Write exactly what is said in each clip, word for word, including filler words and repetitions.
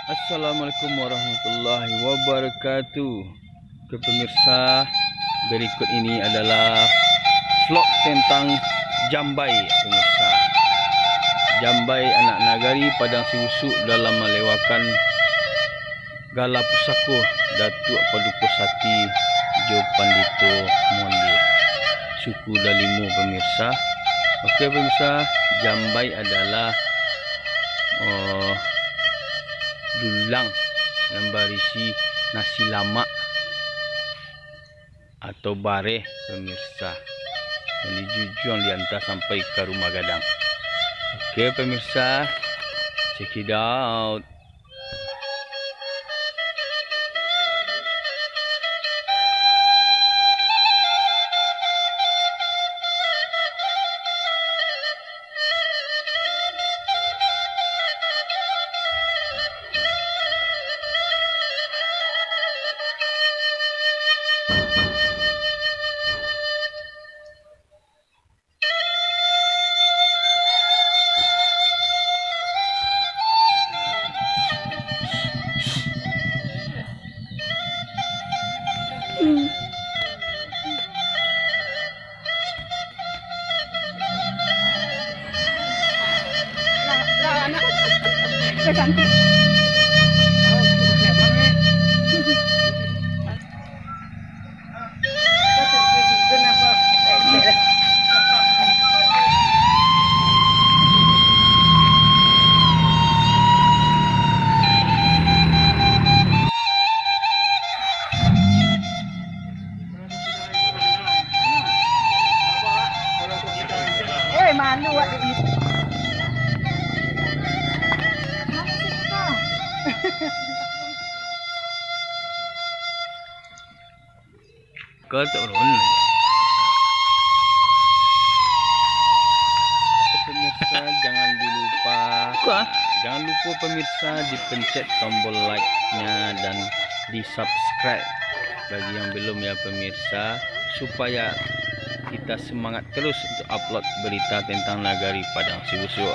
Assalamualaikum warahmatullahi wabarakatuh. Oke, pemirsa, berikut ini adalah vlog tentang jambai, pemirsa. Jambai anak nagari Padang Sibusuk dalam malewakan gala pusako Datuak Paduko Sati jo Pandito Mondeh, suku Dalimo, pemirsa. Oke, pemirsa, jambai adalah, oh, dulang nan barisi nasi lamak atau bareh, pemirsa, yang dijujuang diantar sampai ka rumah gadang. Oke, pemirsa, check it out. Eh, malu awak ni. Kau tak ulun aja. Pemirsa, jangan dilupa, Kok? Jangan lupa, pemirsa, dipencet tombol like-nya dan di-subscribe bagi yang belum, ya, pemirsa, supaya kita semangat terus untuk upload berita tentang Nagari Padang Sibusuk.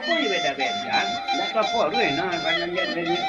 Oi, beda-beda. Ndak kapok tu, eh, nah, banyak dia, dia, dia.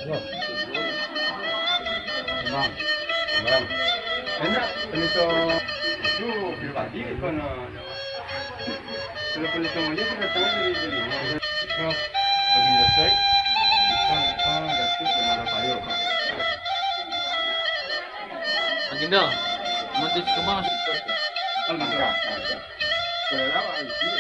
Halo. Bang. Bang. Enak, penonton. Itu pribadi ko na. Kalau penonton ni kan datang dari, dari rumah. Nah, bagi selesai, kita, kita Datuk Pemara Payo, Pak. Agenda, Menteri Kemang. Agenda. Agenda. Kalau awak isi,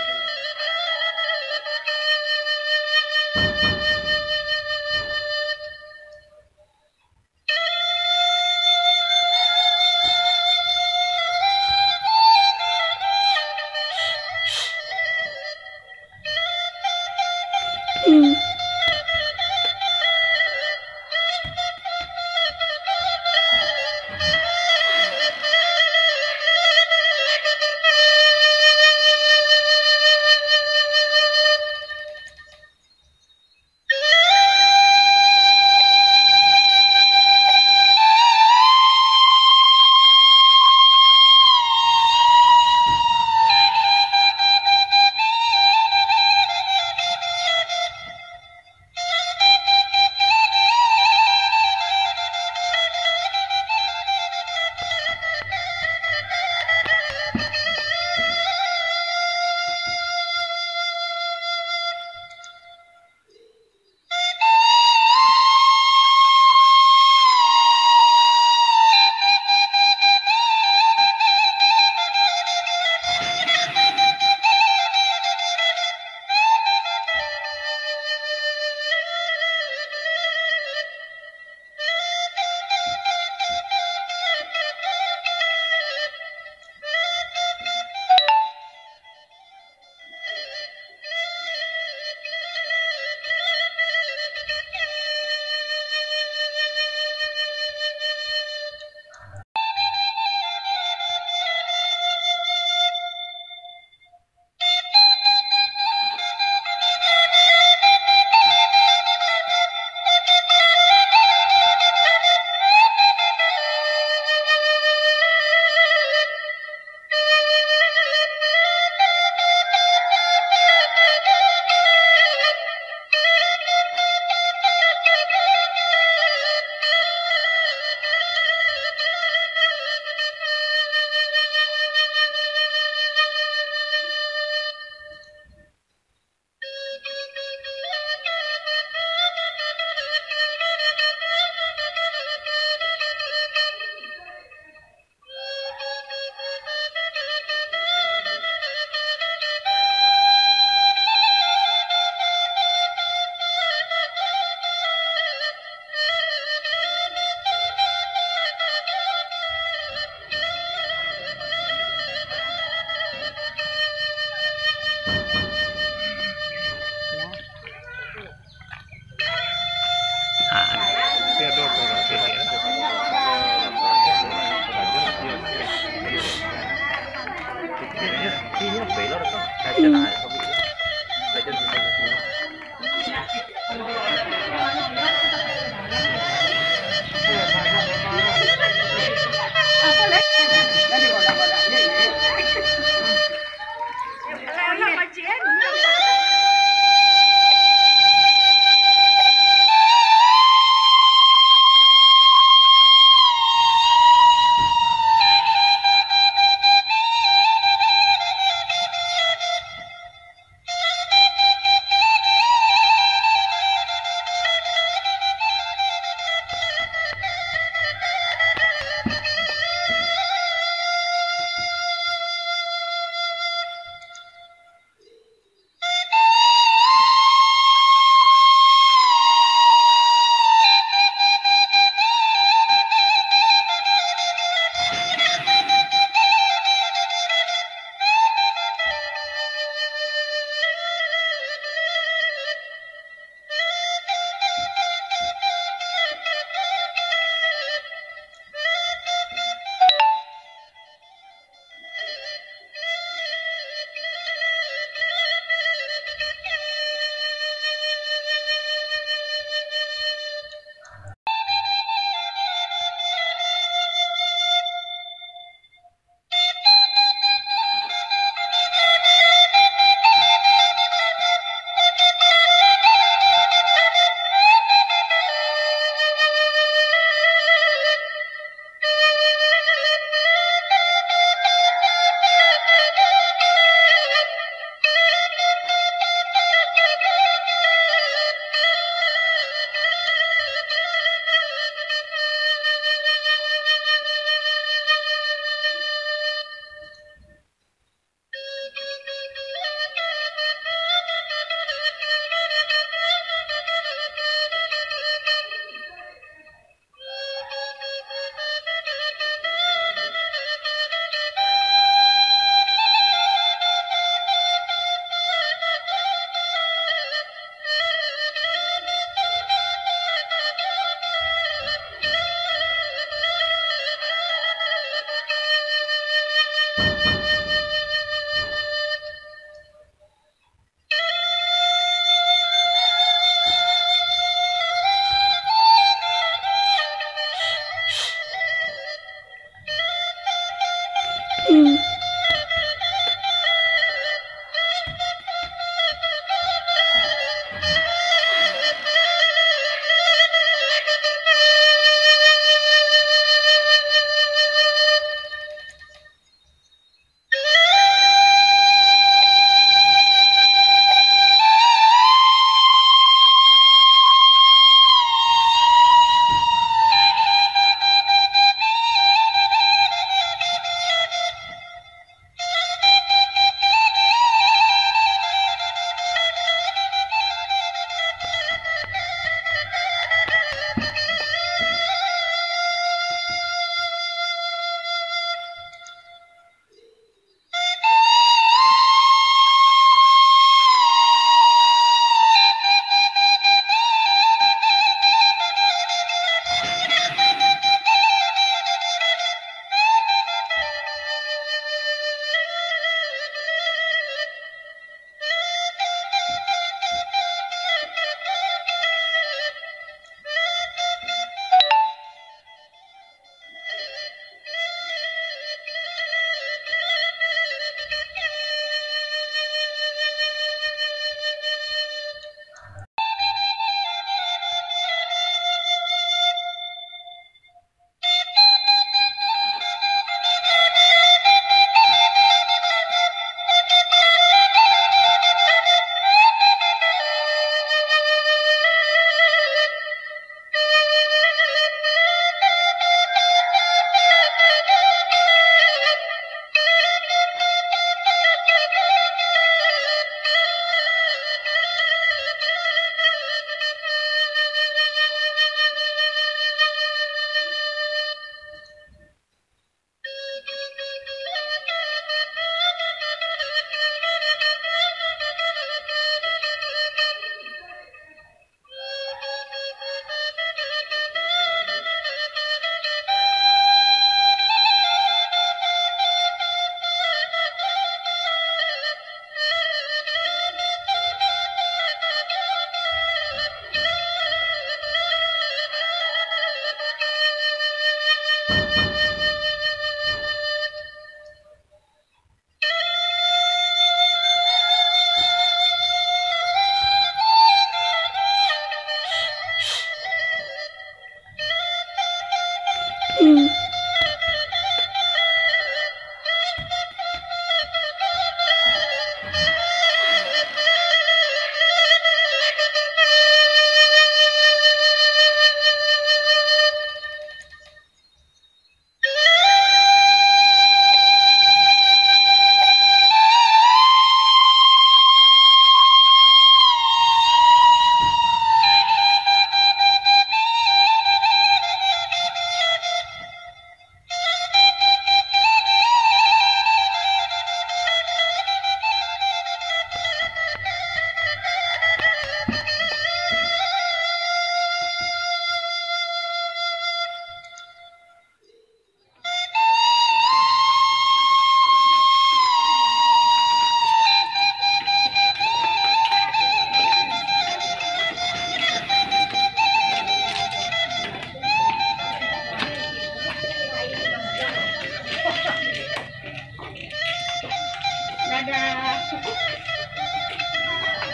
Dadah.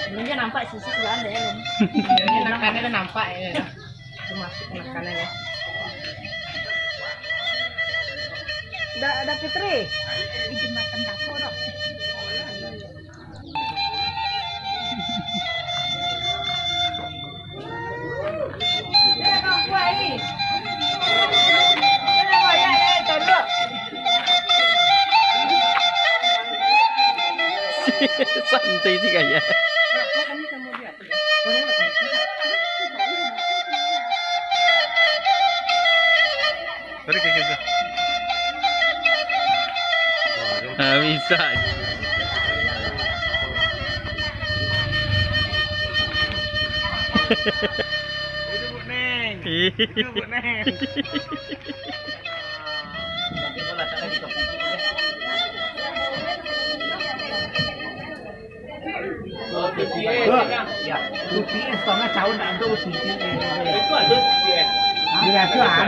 Belum je nampak sisi sebelah anda ya, belum. Ini makannya udah nampak ya. Itu masuk makannya ya. Dah ada Fitri. Izin makan dapur dong. Santai sih kayaknya. Tarik ke kita. Ah, bisa. Itu Bu Neng. Itu Bu Neng. Itu ada. Dia tu ada.